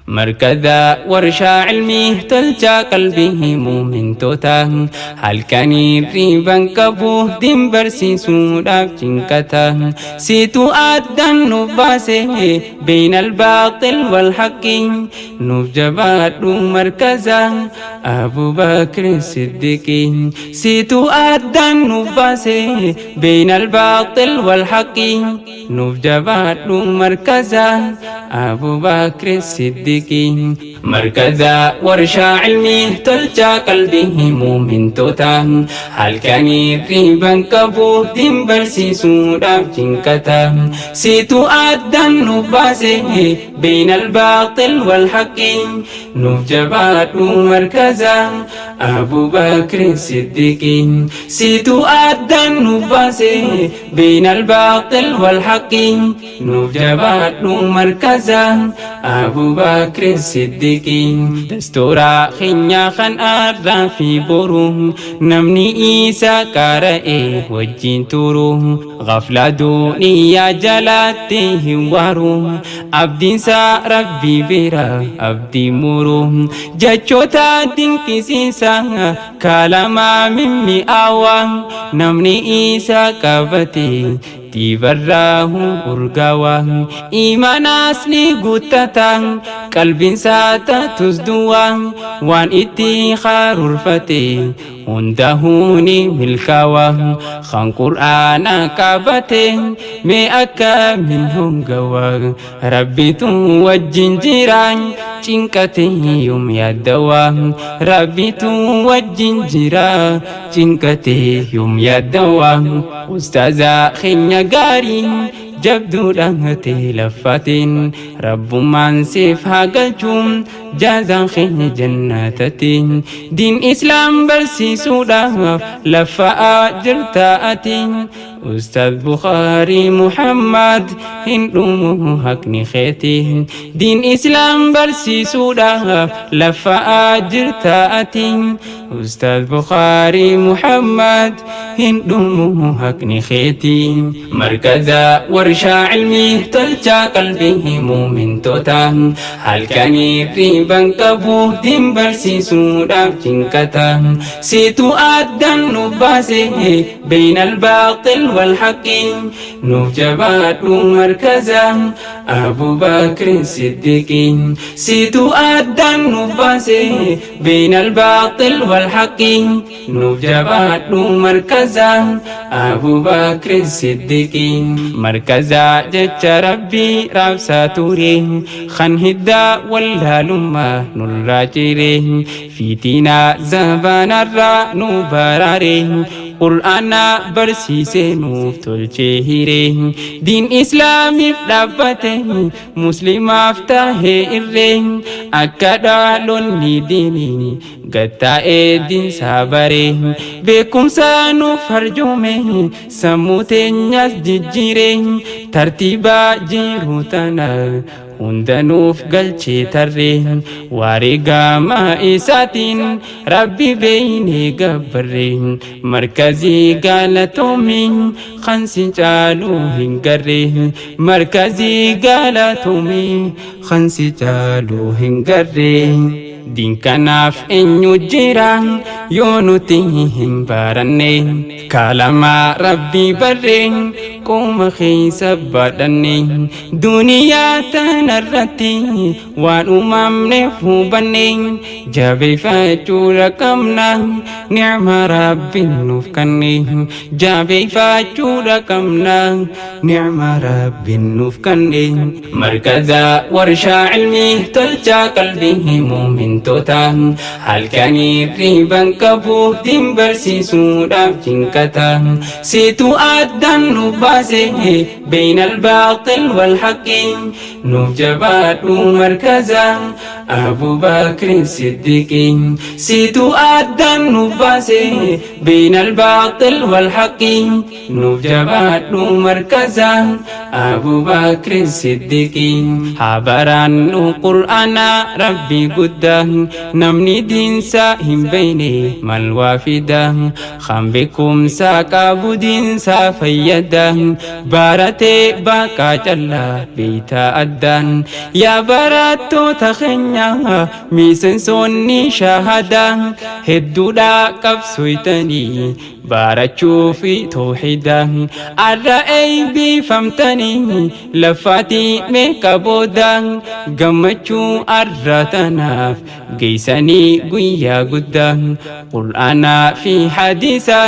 Markaza warshaa ilmii tolchaa qalbii muumintootaa halkanii riiban qabu din barsiisuudhaaf cinqata siitu addaan nuuf baase beeyna albaaxil wal haqqi nuuf jabaadhu markaza Abubakr Siddiqi siitu addaan nuuf baase beeyna albaaxil wal haqqi nuuf jabaadhu markaza Abubakr Siddiqi. Markaza warshaa ilmii tolchaa qalbii muumintootaa halkanii riiban qabu din barsiisuudhaaf cinqata siitu addaan nuuf baase beeyna albaaxil wal haqqi nuuf jabaadhu markaza Abubakr Siddiqi siitu addaan nuuf baase beeyna albaaxil wal haqqi nuuf jabaadhu markaza Abubakr Siddiqi. Dastuuraa keenyaa kan arraa fi boru namni isa qara'e wajjin turu غفلة دنيا jalatti hin waaru abdiinsa rabbi bira abdii muru jechoota dinqisiisa kalamaa mimmi'aawaa namni isa qabate dibarraahu urgaawaa imaanaas ni guuttata qalbiinsaa tatus duwwaa waan itti karoorfate hundahuu ni milkaawaa kan qur'aana qabate mee akkamiin hongawaa rabbitu wajjin jira cinqate yoom yaaddawaa rabbitu wajjin jira cinqate yoom yaaddawaa ustaazaa keenya gaarii jabduudhaan ta'e laffatiin rabbummaan siif haa galchuun jaazaan keenya jannatatiin diin islaam barsiisuudhaaf lafa'aa jirta ati Ustaaz Bukhaarii Muhammad hin dhumu haqni keetii diin islaam barsiisuudhaaf lafa'aa jirta ati Ustaaz Bukhaarii Muhammad hin dhumu haqni keetii. Markaza warshaa ilmii tolchaa qalbii muumintootaa halkanii riiban qabu din barsiisuudhaaf cinqata siitu addaan nuuf baase beeyna albaaxil wal haqqi nuuf jabaadhu markaza Abubakr Siddiqi siitu addaan nuuf baase beeyna albaaxil wal haqqi nuuf jabaadhu markaza Abubakr Siddiqi. Markaza jecha rabbii raabsaa ture kan hiddaa wallaalummaa nurraa cire fiitinaa zabanarraa nu baraare qur'aana barsiisee nuuf tolchee hire diin islaamiif dhaabbate muslimaaf tahee irree akka dhaalonni diinii gattaa'ee diinsaa bare beekumsa nuuf arjoome sammuu teenyas jijjiire tartiibaa jiru tana hunda nuuf galchee tarree wareegama isaatiin rabbi beeynee gabbarree markazii galatoomi kan si caalu hin garree markazii galatoomi kan si caalu hin garree diin kanaaf eenyu jira yoo nuti hin baranne kalamaa rabbii barree qooma keessa badhanne duniyaa tanarratti waan uumamneef hubanne jabeeffachuudha qabna nicma rabbiin nuuf kenne jabeeffachuudha qabna nicma rabbiin nuuf kenne. Markaza warshaa ilmii tolchaa qalbii muumintootaa halkanii riiban qabu din barsiisuudhaaf cinqata siitu addaan nuuf baase beeyna albaaxil wal haqqi nuuf jabaadhu markaza Abubakr Siddiqi siitu addaan nuuf baase beeyna albaaxil wal haqqi nuuf jabaadhu markaza Abubakr Siddiqi. Haa baraannu qur'aana rabbii guddaa namni diinsa hin beeyne mal waa fida kan beekumsa qabu diinsa fayyada Baratee baaqaa callaa beeytaa addaan. Yaa barattoota keenya miseensonni shahadaa hedduudhaa qabsoytanii barachuu fi toohida arra eebbifamtanii lafaatii meeqa booda gammachuu arra tanaaf geessanii guyyaa guddaa qur'aanaa fi hadiisa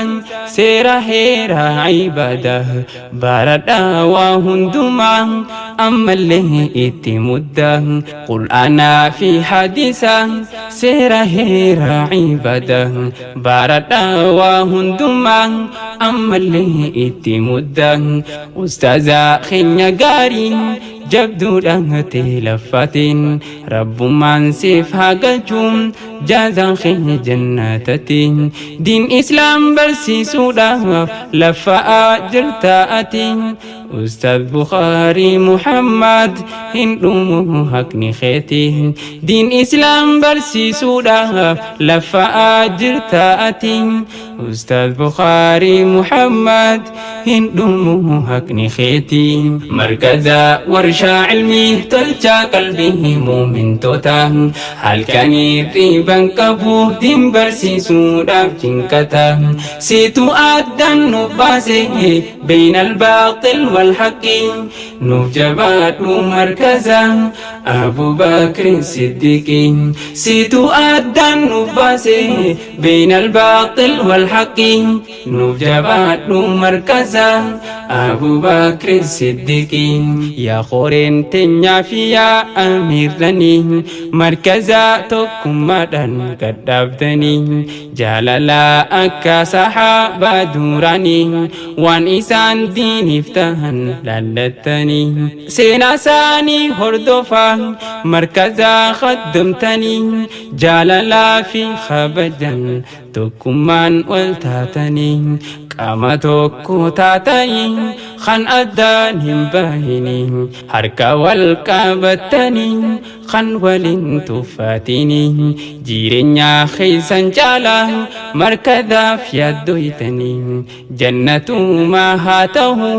seera heeraa ibadaa baradhaa waa hundumaa ammallee itti muddaa qur'aanaa fi hadiisa seera heeraa ibadaa baradhaa waa hundumaa ammallee itti muddaa. Ustaazaa keenya gaarii jabduudhaan teelaffatiin rabbummaan siif haa galchuun jaazaan keenya jannatatiin. Diin islaam barsiisuudhaaf lafa'aa jirta ati, Ustaaz Bukhaarii Muhammad, hin dhumu haqni keeti. Diin islaam barsiisuudhaaf lafa'aa jirta ati, Ustaaz Bukhaarii Muhammad, hin dhumu haqni keeti. Markaza warshaa ilmii tolchaa qalbii muumintoota halkanii riiban qabu diin barsiisuudhaaf jinqata. Siitu addaan nu baase بين الباطل والحق, nuuf jabaadhu markaza Abu Bakr Siddiq. Siitu addaan nu baase بين الباطل والحق, nuuf jabaadhu markaza Abu Bakr Siddiq. Yaa qoreen teenyaa fi yaa amiirranii markaza tokkummaadhaan gadhaabdanii jaalalaa akka sahaabaa duraanii waan isaan diiniif tahan laallattanii seenaa isaanii hordofaa markaza khaddamtanii jaalalaa fi kabajan tokkummaan wal taatanii qaama tokko taatanii kan addaan hin bahinii harka wal qabatanii kan waliin tuffatinii jireenya keessan caalaa markazaaf yaaddoytanii jannatumaa haa ta'u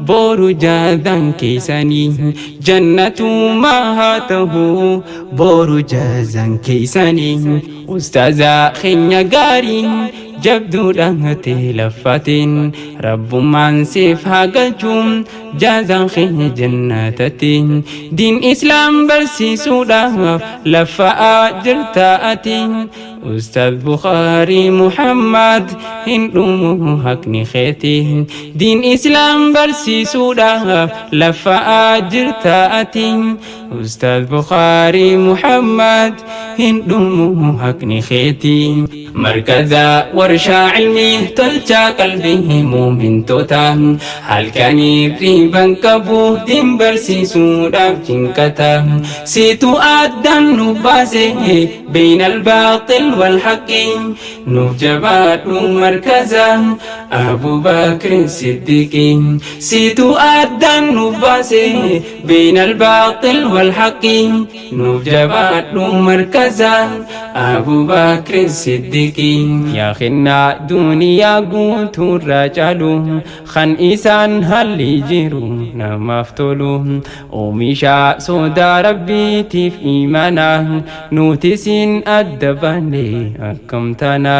boru jaazaan keessanii, jannatumaa haa ta'u boru jaazaan keessanii. Ustaazaa keenya gaarii jabduudhaan teelaffatiin rabbummaan siif haa galchuun jaazaan keenya jannatatiin. Diin islaam barsiisuudhaaf lafa'aa jirta ati, Ustaaz Bukhaarii Muhammad, hin dhumu haqni keeti. Diin islaam barsiisuudhaaf lafa'aa jirta ati, Ustaaz Bukhaarii Muhammad, hin dhumu haqni keeti. Markaza warshaa ilmii tolchaa qalbii muumintoota halkanii riiban qabu diin barsiisuudhaaf jinqata. Siitu addaan nu baase بين الباطل والحق, nuuf jabaadhu markaza Abu Bakr Siddiq. Siitu addaan nu baase بين الباطل والحق, nuuf jabaadhu markaza Abu Bakr Siddiq. Yaa kennaa duniyaa guutuurraa caalu kan isaan halli jiru namaaf tolu oomisha sodaa rabbiitiif imaana nuti siin adda baane akkam taana.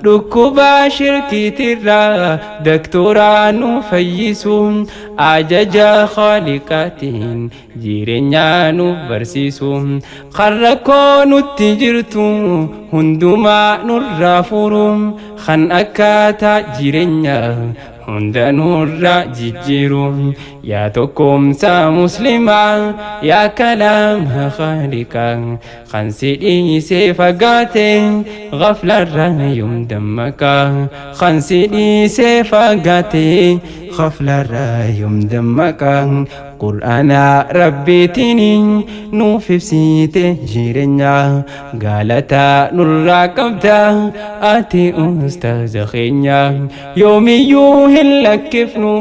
Dhukkuba shirkiitirraa daktoraa nu fayyisu ajaja khaaliqaatiin jireenya nu barsiisu kan rakkoo nutti jirtu hundumaa nurraa furu kan akkaataa jireenya hunda nurraa jijjiiru. Yaa tokkoomsaa muslimaa, yaa kalaama khaaliqaa, kan si dhiisee fagaate ghaflarraa yoom dammaqaa? Kan si dhiisee fagaate ghaflarraa yoom dammaqaa? Qur'aana rabbiitiin nuuf ibsite jireenya galata nurraa qabda ati ustaaza keenya. Yoomiyyuu hin lakkifnu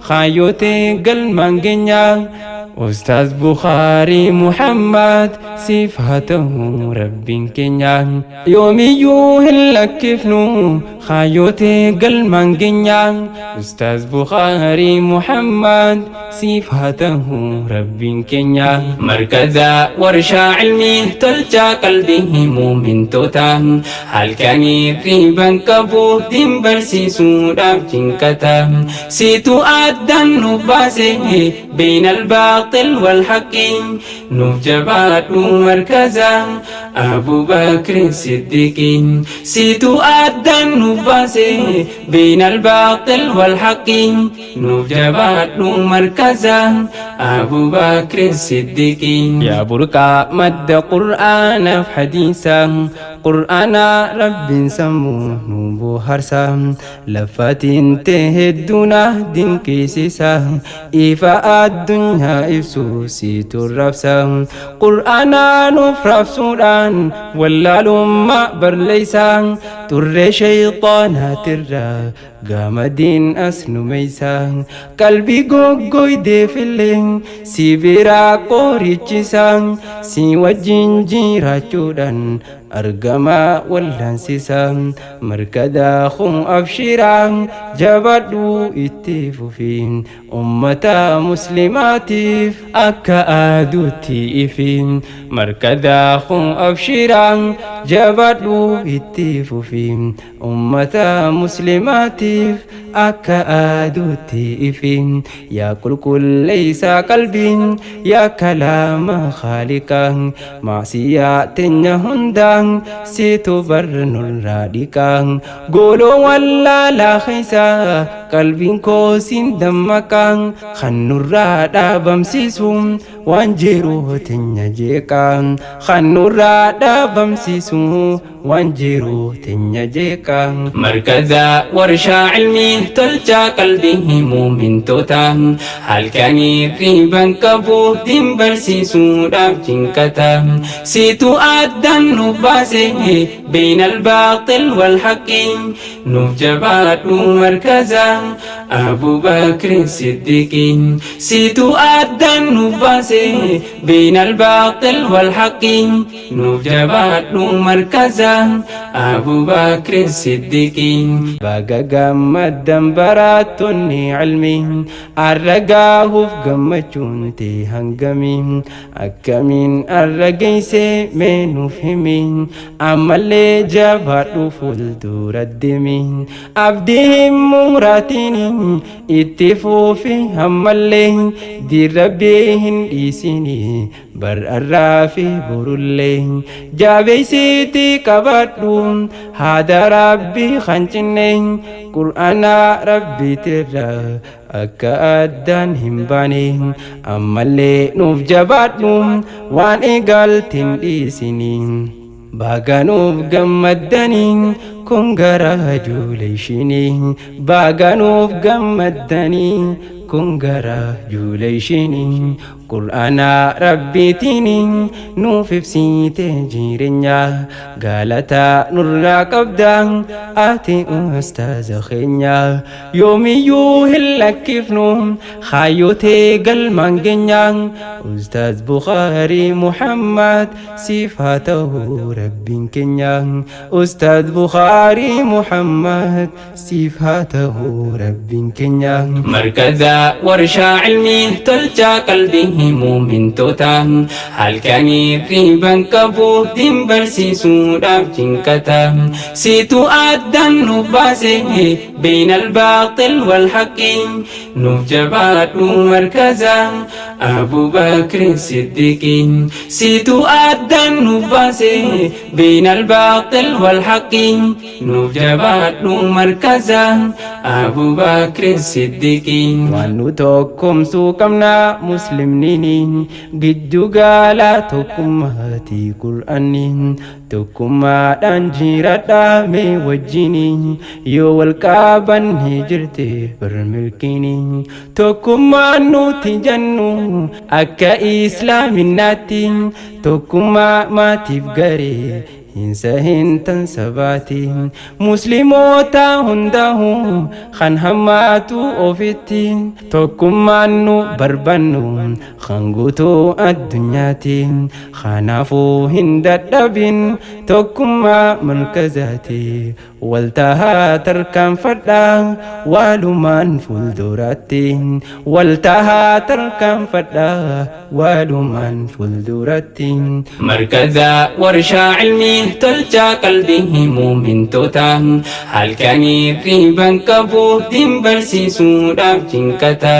kaayyoote galmaan keenya. Ustaaz Bukhaarii Muhammad siif haa ta'u rabbiin keenya. Yoomiyyuu hin lakkifnu kaayyotee galmaan keenya. Ustaaz Bukhaarii Muhammad siif haa ta'u rabbiin keenya. Markaza warshaa ilmii tolchaa qalbii muumintoota halkanii riiban qabu diin barsiisuudhaaf jinqata. Siitu addaan nu baase بين الباطل والحق nuuf jabaadhu markaza Abu Bakr Siddiq. Siitu addaan nuuf baase بين الباطل والحق nuuf jabaadhu markaza Abu Bakr Siddiq. Yaa burqaa madda qur'aanaaf hadiisa, qur'aana rabbiin sammuu nu bohaarsa, lafatiin tee hedduuna dinqisiisa, ifa addunyaa ibsu siitu rabsa. Qur'aana nuuf raabsuudhaan wallaalummaa barleeysa, turree shayxaanaatirraa gaamadiin as numeysa, qalbii goggoydeefillee si biraa qorichisa, si wajjin jiraachuudhaan argama wallaansisa. Markadaa kun abshiraa jabadhu itti fufi, ummata muslimaatiif akka aduutti ifi. Markadaa kun abshiraa jabadhu itti fufi, ummata muslimaatiif akka aduutti ifi. Yaa qulqulleeysa qalbiin, yaa kalaama khaaliqa, maasiyaa teenya hundaa situ barnurraa dhiqa. Gooloo wallaalaa keessa qalbiin koo siin dammaqa, kan nurraa dhaabamsiisu waan jiru teenya jeeqa, kan nurraa dhaabamsiisu waan jiru teenya jeeqa. Markaza warshaa ilmii tolchaa qalbii muumintoota halkanii riiban qabu diin barsiisuudhaaf jinqata. Siitu addaan nu baase بين الباطل والحق nuuf jabaadhu markaza Abu Bakr Siddiq. Siitu addaan nu baase بين الباطل والحق nuuf jabaadhu markaza Abu Bakr Siddiq. Baga gammaddan barattoonni ilmii, arragaahuuf gammachuun tee hangamii, akkamiin arra geeyse mee nuuf himi. Ammallee jabaadhu, fuuldura deemi, abdii hin muraatiin, itti fuufi ammallee, diin hin dhiisini bar'arraa fi borullee. Jabeeysiitii qabadhu haada rabbii kan cinne, qur'aana rabbiitirra akka addaan hin baane. Ammallee nuuf jabaadhu, waan eegaltiin dhiisini. Baga nuuf gammaddanii, congratulations. Baga nuuf gammaddanii, congratulations. Qur'aana rabbiitiin nuuf ibsite jireenya, galata nurraa qabda ati ustaaza keenya. Yoomiyyuu hin lakkifnu kaayyotee galmaan keenya. Ustaaz Bukhaarii Muhammad siif haa ta'u rabbiin keenya. Ustaaz Bukhaarii Muhammad siif haa ta'u rabbiin keenya. Markaza warshaa ilmii tolchaa qalbii muumintoota halkanii riiban qabu diin barsiisuudhaaf jinqata. Siitu addaan nu baase بين الباطل والحق nuuf jabaadhu markaza Abu Bakr Siddiq. Siitu addaan nu baase بين الباطل والحق nuuf jabaadhu markaza Abu Bakr Siddiq. Waan nu tokkomsuu qabna muslimniin, giddu gala tokkummaati qur'aanni. Tokkummaadhaan jiradhaa mee wajjini, yoo wal qabanne jirte bar milkiini. Tokkummaan nuti jennu akka Islaaminaatti tokkummaa maatiif garee hinsa hin tan sabaati. Musliimoota hundahu kan hammaatu ofitti, tokkummaan nu barbannu kan guutuu addunyaati. Kanaafuu hin dadhabin, tokkummaa markazaati. Waltahaa tarkaanfadhaa waalumaan fuulduratti, waltahaa tarkaanfadhaa waalumaan fuulduratti. Markaza warshaa ilmii tolchaa qalbii muumintoota, halkanii riiban qabu diin barsiisuudhaaf jinqata.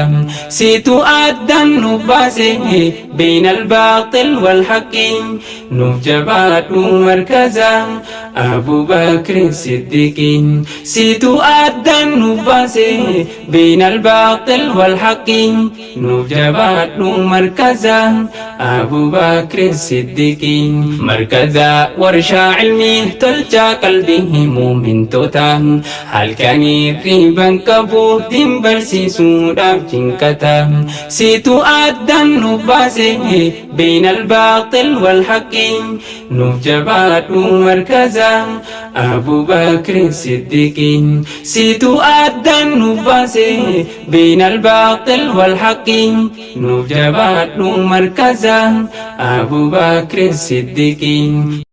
Siitu addaan nu baase بين الباطل والحق, nuuf jabaadhu markaza Abu Bakr Siddiqi. Siitu addaan nu baase بين الباطل والحق, nuuf jabaadhu markaza Abu Bakr Siddiqi. Markaza warshaa ilmii tolchaa qalbii muumintoota, halkanii riiban qabu diin barsiisuudhaaf jinqata. Siitu addaan nu baase بين الباطل والحق, nuuf jabaadhu markaza Abu Bakr Siddiqi. Siitu addaan nu baase بين الباطل والحق, nuuf jabaadhu markaza Abu Bakr Siddiqi.